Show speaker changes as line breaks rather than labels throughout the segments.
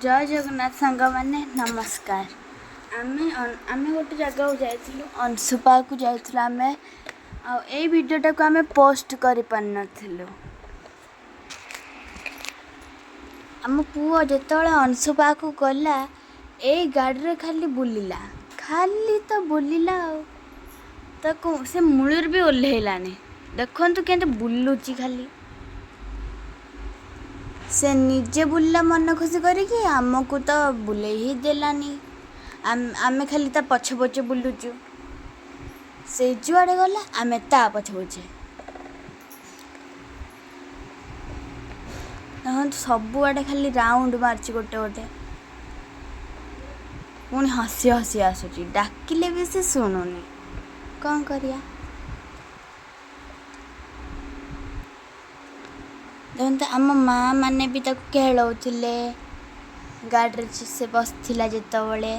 ଜୟ ଜଗନ୍ନାଥ ସାଙ୍ଗମାନେ, ନମସ୍କାର। ଆମେ ଗୋଟେ ଜାଗାକୁ ଯାଇଥିଲୁ, ଅଂଶୁପାକୁ ଯାଇଥିଲୁ ଆମେ। ଆଉ ଏଇ ଭିଡ଼ିଓଟାକୁ ଆମେ ପୋଷ୍ଟ କରିପାରିନଥିଲୁ। ଆମ ପୁଅ ଯେତେବେଳେ ଅଂଶୁପାକୁ ଗଲା, ଏଇ ଗାଡ଼ିରେ ଖାଲି ବୁଲିଲା, ଖାଲି ତ ବୁଲିଲା। ଆଉ ତାକୁ ସେ ମୂଳରୁ ବି ଓହ୍ଲେଇଲାନି। ଦେଖନ୍ତୁ କେମିତି ବୁଲୁଛି ଖାଲି। ସେ ନିଜେ ବୁଲିଲା ମନ ଖୁସି କରିକି, ଆମକୁ ତ ବୁଲେଇ ହିଁ ଦେଲାନି। ଆମେ ଖାଲି ତା ପଛେ ପଛେ ବୁଲୁଛୁ। ସେ ଯୁଆଡ଼େ ଗଲା, ଆମେ ତା ପଛେ ପଛେ। ଦେଖନ୍ତୁ, ସବୁଆଡ଼େ ଖାଲି ରାଉଣ୍ଡ ମାରୁଛି ଗୋଟେ ଗୋଟେ, ପୁଣି ହସି ହସି ଆସୁଛି। ଡାକିଲେ ବି ସେ ଶୁଣୁନି, କ'ଣ କରିବା? ଦେଖନ୍ତୁ, ଆମ ମା ମାନେ ବି ତାକୁ ଖେଳଉଥିଲେ ଗାଡ଼ିରେ ସେ ବସିଥିଲା ଯେତେବେଳେ।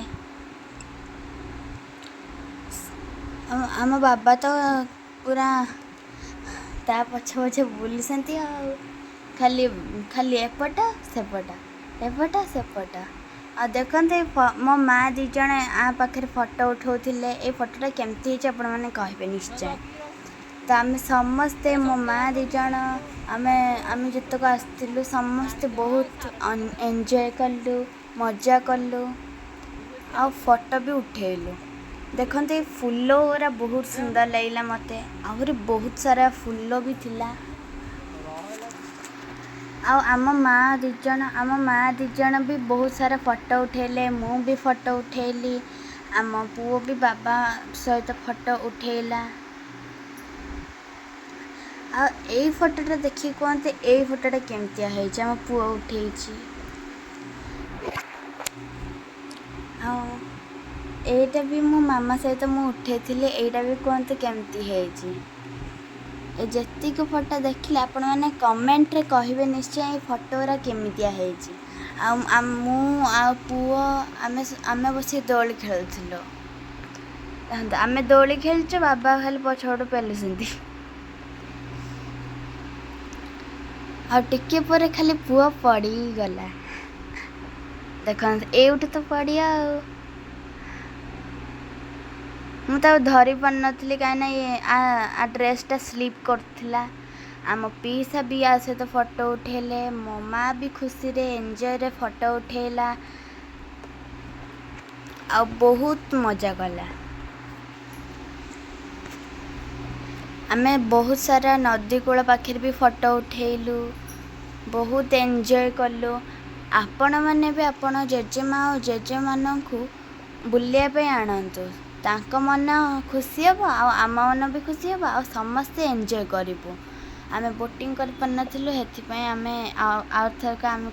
ଆମ ବାବା ତ ପୁରା ତା ପଛେ ପଛେ ବୁଲୁଛନ୍ତି, ଆଉ ଖାଲି ଖାଲି ଏପଟ ସେପଟ, ଏପଟ ସେପଟ। ଆଉ ଦେଖନ୍ତୁ, ମୋ ମା ଦୁଇ ଜଣ ଆ ପାଖରେ ଫଟୋ ଉଠାଉଥିଲେ। ଏଇ ଫଟୋଟା କେମିତି ହେଇଛି, ଆପଣମାନେ କହିବେ ନିଶ୍ଚୟ। ତ ଆମେ ସମସ୍ତେ, ମୋ ମା ଦୁଇ ଜଣ, ଆମେ ଯେତେକ ଆସିଥିଲୁ ସମସ୍ତେ ବହୁତ ଏନ୍ଜୟ କଲୁ, ମଜା କଲୁ ଆଉ ଫଟୋ ବି ଉଠେଇଲୁ। ଦେଖନ୍ତୁ, ଏଇ ଫୁଲ ଗୁରା ବହୁତ ସୁନ୍ଦର ଲାଗିଲା ମୋତେ। ଆହୁରି ବହୁତ ସାରା ଫୁଲ ବି ଥିଲା। ଆଉ ଆମ ମା ଦୁଇ ଜଣ ବି ବହୁତ ସାରା ଫଟୋ ଉଠେଇଲେ। ମୁଁ ବି ଫଟୋ ଉଠେଇଲି। ଆମ ପୁଅ ବି ବାବା ସହିତ ଫଟୋ ଉଠେଇଲା। ଆଉ ଏଇ ଫଟୋଟା ଦେଖିକି କୁହନ୍ତି, ଏଇ ଫଟୋଟା କେମିତିଆ ହେଇଛି, ଆମ ପୁଅ ଉଠେଇଛି। ଆଉ ଏଇଟା ବି ମୋ ମାମା ସହିତ ମୁଁ ଉଠେଇଥିଲି। ଏଇଟା ବି କୁହନ୍ତୁ କେମିତି ହେଇଛି। ଏ ଯେତିକି ଫଟୋ ଦେଖିଲେ, ଆପଣମାନେ କମେଣ୍ଟରେ କହିବେ ନିଶ୍ଚୟ, ଏଇ ଫଟୋ ଗୁରା କେମିତିଆ ହେଇଛି। ଆଉ ମୁଁ ଆଉ ପୁଅ ଆମେ ବସି ଦୋଳି ଖେଳୁଥିଲୁ। ଦେଖନ୍ତୁ, ଆମେ ଦୋଳି ଖେଳୁଛୁ, ବାବା ଖାଲି ପଛପଟୁ ପେଲୁଛନ୍ତି। ଆଉ ଟିକେ ପରେ ଖାଲି ପୁଅ ପଡ଼ିଗଲା। ଦେଖନ୍ତୁ, ଏଇଠୁ ତ ପଡ଼ିଆ। ଆଉ ମୁଁ ତାକୁ ଧରି ପାରିନଥିଲି, କାହିଁକିନା ଆ ଡ୍ରେସ୍ଟା ସ୍ଲିପ୍ କରୁଥିଲା। ଆମ ପିଇସା ବି ଆ ସହିତ ଫଟୋ ଉଠେଇଲେ। ମୋ ମା ବି ଖୁସିରେ ଏନ୍ଜୟରେ ଫଟୋ ଉଠେଇଲା ଆଉ ବହୁତ ମଜା କଲା। ଆମେ ବହୁତ ସାରା ନଦୀ କୂଳ ପାଖରେ ବି ଫଟୋ ଉଠେଇଲୁ, ବହୁତ ଏନ୍ଜୟ କଲୁ। ଆପଣମାନେ ବି ଆପଣ ଜେଜେମା ଆଉ ଜେଜେମାନଙ୍କୁ ବୁଲିବା ପାଇଁ ଆଣନ୍ତୁ। ତାଙ୍କ ମନ ଖୁସି ହେବ ଆଉ ଆମ ମନ ବି ଖୁସି ହେବ ଆଉ ସମସ୍ତେ ଏନ୍ଜୟ କରିବୁ। ଆମେ ବୋଟିଂ କରିପାରିନଥିଲୁ, ସେଥିପାଇଁ ଆମେ ଆଉ ଥରକ ଆମେ